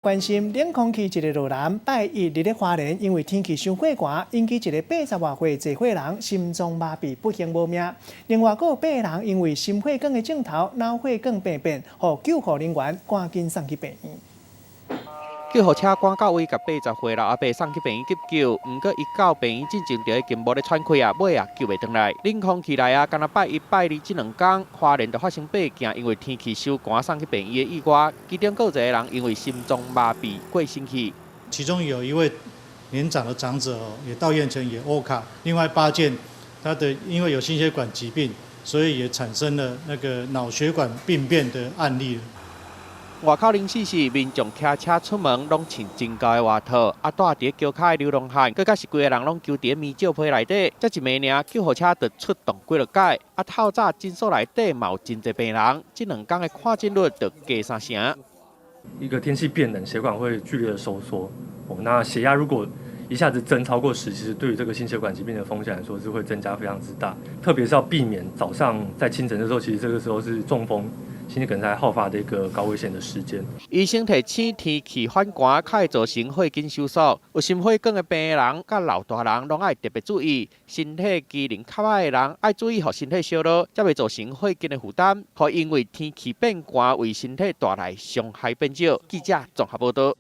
關心冷空氣一个落南，拜一佇咧花蓮，因為天氣傷過寒，引起一个80外歲濟歲人心臟麻痹不幸無命。另外，閣有八个人因為心血管的症頭、腦血管病變，予救護人員趕緊送去病院。救護車趕到位，共80歲老阿伯送去病院急救。毋過伊到病院進前就已經無咧喘氣啊，尾也救袂轉來。冷空氣來啊，干焦拜一拜二這兩工，花蓮就發生八件因為天氣傷寒送去病院的意外，其中閣有一个人因為心臟麻痹過身去。其中有一位年長的長者哦，也到院前也烏卡。另外八件，他的因為有心血管疾病，所以也產生了那個腦血管病變的案例。外口零四時，民眾騎車出門攏穿真厚的外套，啊，蹛佇橋跤的流浪漢，閣較是規个人攏勼佇棉罩被內底。才一暝爾，救護車就出動幾落擺。啊，透早診所內底嘛有真濟病人，這兩工的看診率就加三成。一個天氣變冷，血管會劇烈的收縮，哦，那血壓如果一下子增超過10，其實對於這個心血管疾病的風險來說是會增加非常之大。特別是要避免早上在清晨的時候，其實這個時候是中風、心肌梗塞好發的一個高危險的時間。醫生提醒天氣反寒，較會造成血管收縮，有心血管的病人佮老大人攏愛特別注意，身體機能較歹的人愛注意，予身體燒熱，才袂造成血管的負擔，予因為天氣變寒為身體帶來傷害變少。記者綜合報道。